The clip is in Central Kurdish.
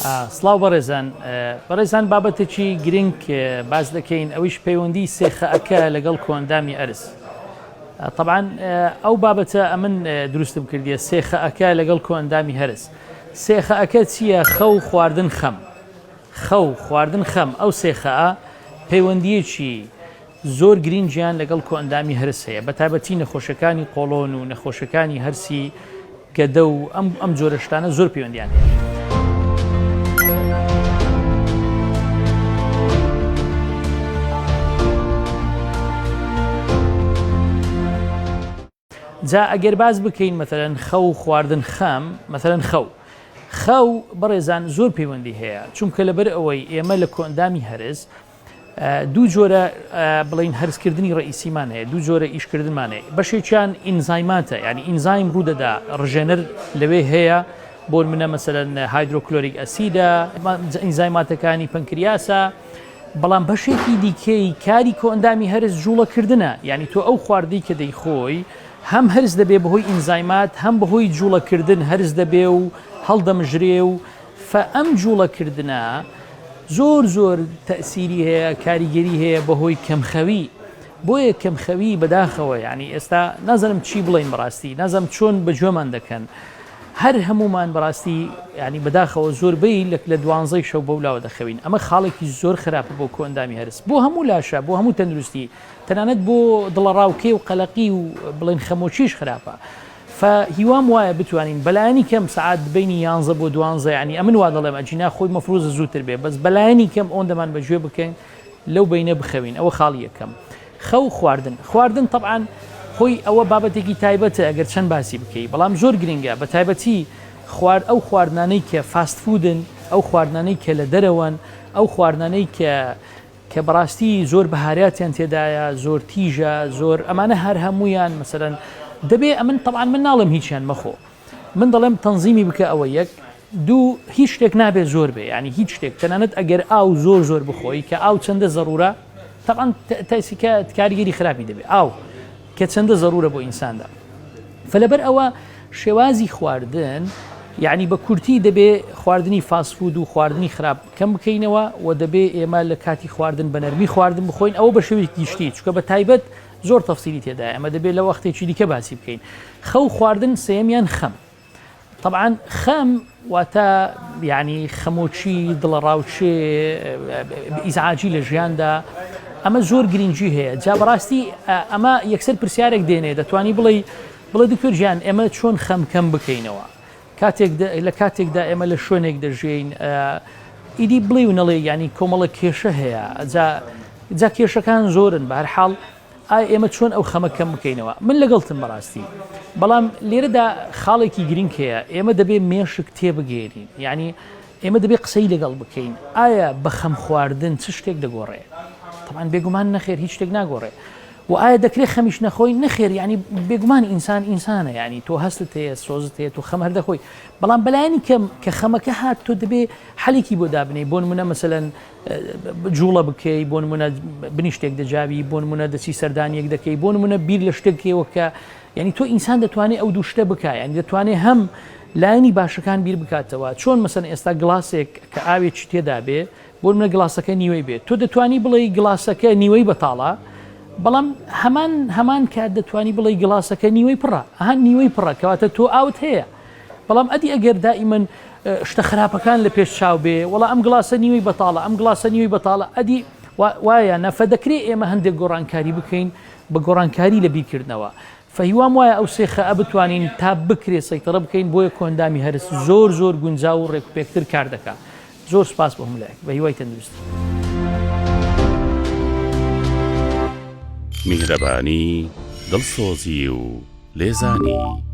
سڵاو بەڕێزان بەڕێزان بابەتێکی گرنگ باس دەکەین ئەویش پەیوەندی سێخەکە لەگەڵ کۆئەندامی ئەرز طبعا ئەو بابەتە ئەمن دروستم کردیە سێخەکە لەگەڵ کۆئەندامی هەرس سێخەکە چییە خەو خواردن خەم خەو خواردن خەم ئەو سێخەئە پەیوەندیەکی زۆر گرینگیان لەگەڵ کۆئەندامی هەرس هەیە بەتایبەتی نەخۆشەکانی قۆڵۆن و نەخۆشەکانی هەرسی گەدە و ئەم ئەم جۆرە شتانە زۆر پەیوەندیان هەیە. جا ئەگەر باس بکەین مەسەلەن خەو خواردن خەم مەسەلەن خەو خەو بەڕێزان زۆر پەیوەندی هەیە چونکە لەبەر ئەوەی ئێمە لە کۆئەندامی هەرس دوو جۆرە بڵین هەرسکردنی ڕئیسیمان هەیە دوو جۆرە ئیشکردنمان هەیە بەشێکیان ئینزایماتە ینی ئینزایم ڕوودەدا ڕژێنەر لەوێ هەیە بۆ منە مەسەرەن hydrochloric acid ە ئینزایماتەکانی پەنکریاسە بەڵام بەشێکی دیکەی کاری کۆئەندامی هەرس جوڵەکردنە، یانی تۆ ئەو خواردنەی کە دەیخۆی هەم هەرس دەبێ بەهۆی ئینزایمات هەم بەهۆی جوڵەکردن هەرس دەبێ و هەڵدەمژرێ و فە ئەم جوڵەکردنە زۆر زۆر تەئسیری هەیە کاریگەری هەیە بەهۆی کەمخەوی بۆیە کەمخەوی بەداخەوە یانی ئێستا نازانم چی بڵێین بەڕاستی نازانم چۆن بەگوێمان دەکەن هەر هەموومان بەڕاستی یانی بەداخەوە زۆربەی لە لە دوانزەی شەو بەولاوە دەخەوین ئەمە خاڵێکی زۆر خراپە بۆ کۆئەندامی هەرس بۆ هەموو لاشە بۆ هەموو تەندروستی تەنانەت بۆ دڵەڕاوکێ و قەلەقی و بڵێن خەمۆکیش خراپە ف هیوام وایە بتوانین بەلایەنی کەم سەعات بینی یانزە بۆ دوانزە یانی ئەمن وا دەڵێم ئەجینا خۆی مەفروزە زووتر بێ بەس بەلایەنی کەم ئەوەندەمان بەگوێ بکەین لەو بەینە بخەوین ئەوە خاڵی یەکەم خەو خواردن خواردن تەبعەن خۆی ئەوە بابەتێکی تایبەتە ئەگەر چەند باسی بکەی بەڵام زۆر گرنگە بە تایبەتی خوارد ئەو خواردنانەی کە fast food ن ئەو خواردنانەی کە لە دەرەوەن ئەو خواردنانەی کە کە بەڕاستی زۆر بەهاراتیان تێدایە زۆر تیژە زۆر ئەمانە هەر هەمویان مەسەرەن دەبێ ئەمن تەبعەن من ناڵێم هیچیان مەخۆ من دەڵێم تەنزیمی بکە ئەوە یەک دوو هیچ شتێک نابێت زۆر بێ ینی هیچ شتێک تەنانەت ئەگەر ئاو زۆر زۆر بخۆی کە ئاو چەندە زەرورە تەبعەن تەسیکە کاریگەری خراپی دەبێت ئاو کە چەندە زەرورە بۆ ئینساندا فلەبەر ئەوە شێوازی خواردن یعنی بە کورتی دەبێ خواردنی fast food و خواردنی خراپ کەم بکەینەوە و دەبێ ئێمە لە کاتی خواردن بە نەرمی خواردن بخۆین ئەوە بە شێوەیەکی گشتی چکە بە تایبەت زۆر تەفسیلی تێدایە ئەمە دەبێت لە وەختێکی دیکە باسی بکەین خەو خواردن سێیەمیان خەم طبعا خەم واتە یعنی خەمۆکی دڵەڕاوچێ ئیزعاجی لە ژیاندا ئەمە زۆر گرنگی هەیە جا بەڕاستی ئەمە یەکسەر پرسیارێک دێنێ دەتوانی بڵێ بڵێ دکتۆر گیان ئێمە چۆن خەم کەم بکەینەوە کاتێک لە کاتێکدا ئێمە لە شوێنێک دەژێین ئیدی بڵێ و نەڵێ ینی کۆمەڵە کێشە هەیە جا جا کێشەکان زۆرن بە هەر حاڵ ئایا ئێمە چۆن ئەو خەمە کەم بکەینەوە من لەگەڵتم بەڕاستی بەڵام لێرەدا خاڵێکی گرنگ هەیە ئێمە دەبێ مێشک تێبگەێنین یعنی ئێمە دەبێ قسەی لەگەڵ بکەین ئایا بە خەم خواردن چ شتێک دەگۆڕێ طبعا بێگومان نەخێر هیچ شتێک ناگۆڕێ و ئایا دەکرێت خەمیش نەخۆی؟ نەخێر یانی بێگومان ئینسان ئینسانە یانی تۆ هەستت هەیە سۆزت هەیە تۆ خەم هەر دەخۆی بەڵام بەلایەنی کەم کە خەمەکە هات تۆ دەبێ حەلێکی بۆ دابنێی بۆ نمونە مەسەلەن جوڵە بکەی بۆ نمونە بنی شتێک دەجاوی بۆ نمونە دەچی سەردانیەک دەکەی بۆ نمونە بیر لە شتێک بکەیەوە کە یعنی تۆ ئینسان دەتوانێت ئەو دوو شتە بکە یعنی دەتوانێت هەم لایەنی باشەکان بیر بکاتەوە چۆن مەسەن ئێستا گڵاسێک کە ئاوێکی تێدا بێ بۆ نمونە گڵاسەکە نیوەی بێت تۆ دەتوانی بڵێی گڵاسەکە نیوەی بەتاڵە بەڵام هەمان هەمان کات دەتوانی بڵێی گڵاسەکە نیوەی پڕە ئەها نیوەی پڕە کەواتە تۆ ئاوت هەیە بەڵام ئەدی ئەگەر دائیمەن شتە خراپەکان لە پێش چاو بێ وەڵا ئەم گڵاسە نیوەی بەتاڵە ئەم گڵاسە نیوەی بەتاڵە ئەدی وایە نەفە دەکرێ ئێمە هەندێک گۆڕانکاری بکەین بە گۆڕانکاری لە بیرکردنەوە فهیوام وایە ئەو سێ خە بتوانین تا بکرێ سەیتەڕە بکەین بۆیە کۆئەندامی هەرس زۆر زۆر گونجاو و ڕێکوپێکتر کار دەکا زۆر سوپاس بۆ هەموو لایەک بە هیوای تەندروستی. میهرەبانی، دڵسۆزی و لێزانی.